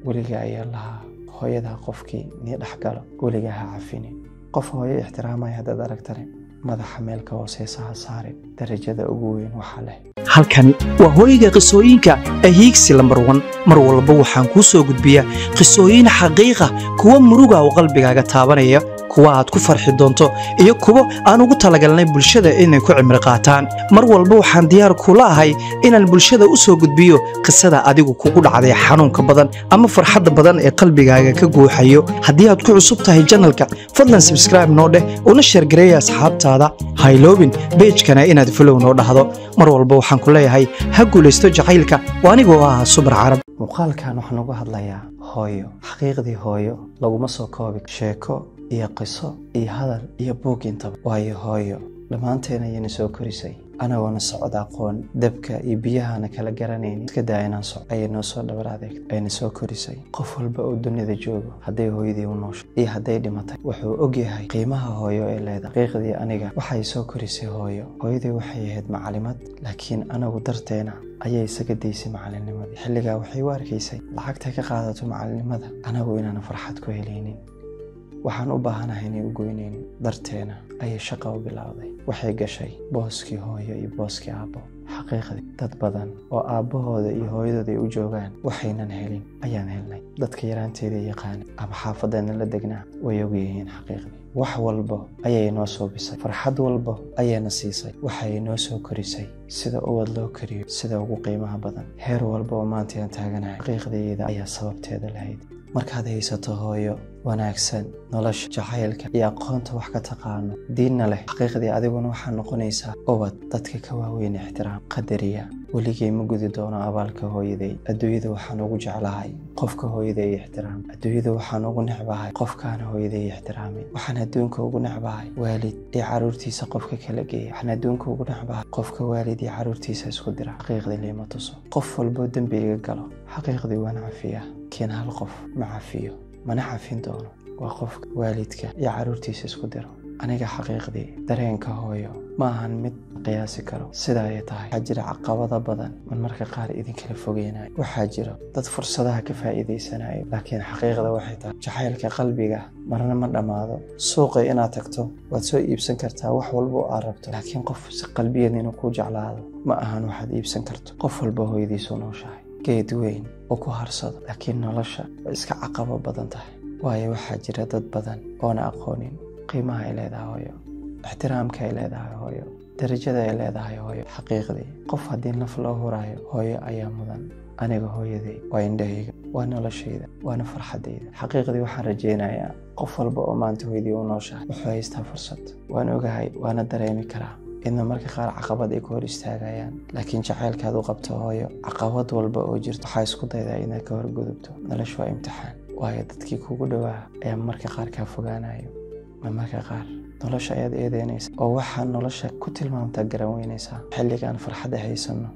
Weligaa ayaa lahaa hooyadaa qofkii nii dhexgalo, weligaa ha cafinin. Qof hooyo ixtiraamaya haddaad aragtane, madaxa meel ka hooseysa ha saarin. Darajada ugu weyn waxaa leh. Halkani waa hooyga qisooyinka ee Hiigsi lambar 1. Mar walba waxaan kuu soo gudbiyaa qisooyin xaqiiqa, kuwa muruga oo qalbigaaga taabanaya, kuwa aad ku farxi doonto iyo kuwo aan ugu talagalnay bulshada inay ku cimri qaataan. Mar walba waxaan diyaar kula ahay inaan bulshada u soo gudbiyo qisada adigu kugu dhacday, xanuunka badan ama farxadda badan ee qalbigaaga ka guuxayo. Haddii aad ku cusub tahay channelka, fadlan subscribe noo dheh una share gareeya asxaabtaada. Hayloobin pagekana inaad follow noo dhahdo. Mar walba waxaan ku leeyahay ha guulaysto jacaylka. Waa anigoo ah Subar Carab. Muuqaalkan waxaan uga hadlayaa hooyo. Xaqiiqdii hooyo laguma soo koobi sheeko iyo qiso iyo hadal iyo buug intaba, waayo hooyo dhammaanteen ayayna soo korisay anagoona socod aqoon, dabka iyo biyahana kala garanaynin, iska daa inaan soco, ayay noo soo dhabar adeegtay, ayna soo korisay. Qof walba oo dunida joogo, hadday hooyadii u noosho iyo hadday dhimatay, wuxuu ogyahay qiimaha hooyo ee leedahay. Xaqiiqdii aniga waxay soo korisay hooyo. Hooyadii waxay ahayd macalimad, laakiin anagu darteena ayay isaga daysay macalinnimadii. Xilligaa waxay u arkaysay lacagtay ka qaadato macalinimada anagu inaanan farxad ku helaynin, waxaan u baahanahay inay u goynaynin. Darteena ayay shaqa u bilowday. Waxay gashay booskii hooyo iyo booskii aabbo. Xaqiiqdii dad badan oo aabbahooda iyo hooyadooda ay u joogaan waxaynan helin ayaan helnay. Dadka yaraanteeda yaqaana ama xaafadeena la degnaa way ogyihiin. Xaqiiqdii wax walba ayay noo suubisay, farxad walba ayayna siisay, waxay noo soo korisay sida ubad loo koriyo sida ugu qiimaha badan. Heer walba oo maanta aan taaganahay, xaqiiqdayda ayaa sababteeda lahayd. Markaad haysato hooyo wanaagsan, nolosha, jacaylka iyo aqoonta wax ka taqaano, diinna leh, xaqiiqdii adiguna waxaa noqonaysaa ubad dadka ka waaweyn ixtiraam qadariya. Weligay ma gudi doono abaalka hooyaday. Adduunyada waxaan ugu jeclahay qofka hooyaday ixtiraam. Adduunyada waxaan ugu necbahay qofkaana hooyaday ixtiraamin. Waxaan adduunka ugu necbahay waalid iyo caruurtiisa qofka kala geeya. Waxaan adduunka ugu necbahay qofka waalid iyo caruurtiisa isku dira. Xaqiiqdii liima tuso. Qof walboo dembi iga galo, xaqiiqdii waan cafiyaa, laakiin hal qof ma cafiyo mana cafin doono, waa qofka waalidka iyo caruurtiisa isku diro. Aniga xaqiiqdii dareenka hooyo ma ahan mid qiyaasi karo. Sida ay tahay, waxaa jira caqabado badan man marka qaar idinkala fogeynayo, waxaa jiro dad fursadaha ka faa'iidaysanayo, laakiin xaqiiqda waxay tahay jacaylka qalbiga marna ma dhammaado. Suuqa inaad tagto waad soo iibsan kartaa wax walba oo aad rabto, laakiin qof si qalbiyan inuu kuu jeclaado ma ahan waxaad iibsan karto. Qof walba hooyadiisu nooshahay geed weyn oo ku harsado, laakiin nolosha way iska caqabo badan tahay, waayo waxaa jira dad badan oona aqoonin qiimaha ay leedahay hooyo, ixtiraamka ay leedahay hooyo, darajada ay leedahay hooyo. Xaqiiqdii qof haddii naf loo huraayo, hooyo ayaa mudan. Aniga hooyaday waa indhahayga, waa noloshayda, waana farxaddayda. Xaqiiqdii waxaan rajaynayaa qof walba oo maanta hooyadii u nooshahay wuxuu haystaa fursad. Waan ogahay, waana dareemi karaa idna marka qaar caqabad ay ku hor istaagayaan, laakiin jacaylkaad u qabto hooyo, caqabad walba oo jirto waxaa isku daydaa inaad ka horgudubto. Noloshu waa imtixaan, waayo dadkii kugu dhowaa ayaa marka qaar kaa fogaanayo. Ma marka qaar nolosha ayaad eedeynaysa oo waxaa nolosha ku tilmaamtaa garan weynaysaa. Xilligaan farxadda haysanno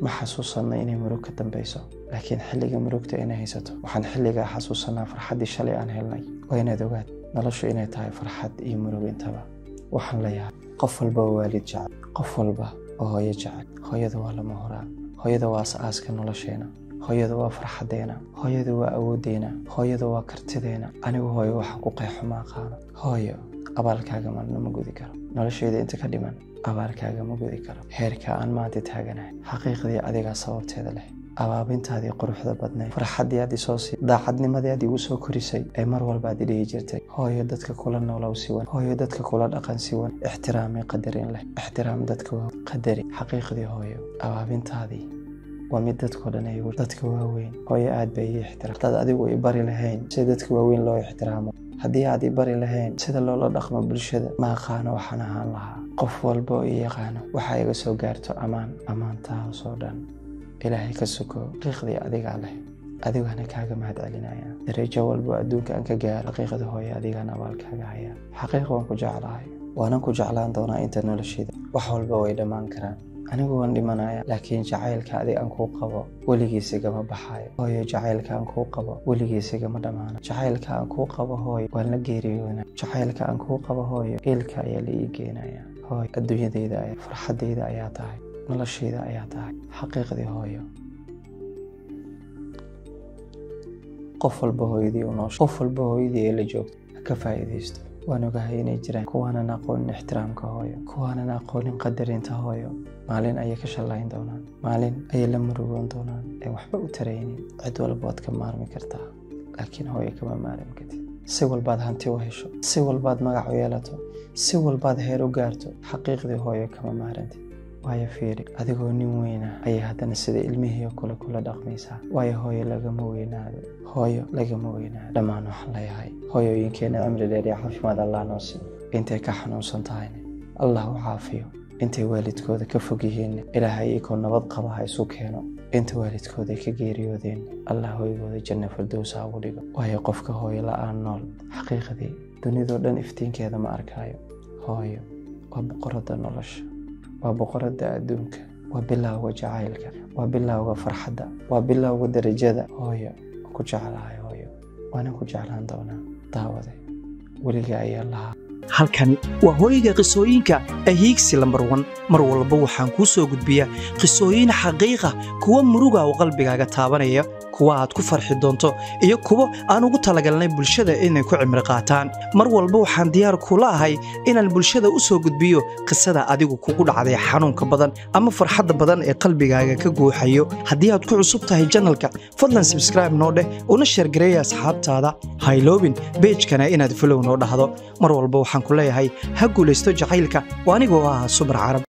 ma xasuusanno inay murug ka dambayso, laakiin xilliga murugta inay haysato waxaan xilligaa xasuusanaa farxaddii shalay aan helnay. Waa inaad ogaad noloshu inay tahay farxad iyo murug intaba. Waxaan leeyahay qof walba oo waalid jecel, qof walba oo hooyo jecel, hooyada waa lama huraan. Hooyada waa as-aaska nolosheena, hooyadu waa farxadeena, hooyadu waa awooddeena, hooyadu waa kartideena. Anigu hooyo waxaan ku qeexo ma aqaano. Hooyo, abaalkaaga marna ma gudi karo. Noloshayda inta ka dhiman abaalkaaga ma gudi karo. Heerka aan maanta taaganahay, xaqiiqdii adigaa sababteeda leh. Abaabintaadii quruxda badnayd, farxaddii aad isoo sii, daacadnimadii aad igu soo korisay ee mar walba aad idhihi jirtay hooyo dadka kula noolow siwan, hooyo dadka kula dhaqan siwan, ixtiraami qadarin leh, ixtiraam dadka qadari. Xaqiiqdii hooyo, abaabintaadii waa mid dadkoo dhan ay dadka waaweyn. Hooyo aad bay ii ixtiraam. Hadaad adigu i bari lahayn sida dadka waaweyn loo ixtiraamo, haddii aad i bari lahayn sida loola dhaqmo bulshada, ma aqaano waxaan ahaan lahaa. Qof walba oo i yaqaano waxaa iga soo gaarto ammaan, ammaantaasoo dhan Ilaahay ka suko, xaqiiqdii adigaa leh, adigana kaaga mahad celinaya. Darajo walba adduunka aan ka gaaro, xaqiiqda hooyo adigaan abaalkaaga haya. Xaqiiq waan ku jeclahay, waanan ku jeclaan doonaa inta noloshayda. Wax walba way dhammaan karaan, anigu waan dhimanaya, laakiin jacaylka adig aan kuu qabo weligiis igama baxayo hooyo. Jacaylka aan kuu qabo weligiis igama dhammaano. Jacaylka aan kuu qabo hooyo waan la geeriyoona. Jacaylka aan kuu qabo hooyo eelka ayaa la ii geenaya. Hooyo adduunyadayda, farxaddayda ayaa tahay, noloshayda ayaa tahay, xaqiiqdii hooyo. Qof walba hooyadii u noosho, qof walba hooyadii ee la joogto ha ka faa'iidaysto. Waan ogahay inay jiraan kuwaanan aqoonin ixtiraamka hooyo, kuwaanan aqoonin qadarinta hooyo. Maalin ayay ka shallayn doonaan, maalin ayay la murugoon doonaan ee waxba u taraynin. Cid walba waad ka maarmi kartaa, laakiin hooyo kama maarmi kartid. Si walbaad hanti u hesho, si walbaad magac u yeelato, si walbaad heer u gaarto, xaqiiqdii hooyo kama maarantid. Waayo fiiri, adigoo nin weyna ayay haddana sida ilmihii oo kale kula dhaqmaysaa. Waayo hooyo lagama weynaado, hooyo lagama weynaado. Dhammaan waxaan leeyahay hooyooyinkeena cimri dheer iyo caafimaad Allah noo siiyo. Intay ka xanuunsan tahayna Allah u caafiyo. Intay waalidkooda ka fog yihiinna Ilaahay iyagoo nabad qaba ha isu keeno. Inta waalidkooda ay ka geeriyoodeen Allah hooygooda janna firdows ha ugu dhigo. Waayo qofka hooyo la'aan nool xaqiiqdii dunidoo dhan iftiinkeeda ma arkaayo. Hooyo waa boqoradda nolosha, waa boqoradda adduunka, waa bilowga jacaylka, waa bilowga farxadda, waa bilowga darajada. Hooyo waan ku jeclahay, hooyo waana ku jeclaan doonaa. Daawade weliga ayaa lahaa. Halkani waa hooyga qisooyinka ee Hiigsi lambar 1. Mar walba waxaan kuu soo gudbiyaa qisooyin xaqiiqa, kuwa muruga oo qalbigaaga taabanaya, kuwa aad ku farxi doonto iyo kuwo aan ugu talagalnay bulshada inay ku cimri qaataan. Mar walba waxaan diyaar kula ahay inaan bulshada u soo gudbiyo qisada adigu kugu dhacday xanuunka badan ama farxadda badan ee qalbigaaga ka guuxayo. Haddii aad ku cusub tahay channelka, fadlan subscribe noo dheh una share gareeya asxaabtaada. Hayloobin page-kana inaad follow noo dhahdo. Mar walba waxaan ku leeyahay ha guulaysto jacaylka. Waa anigoo ah Subar Carab.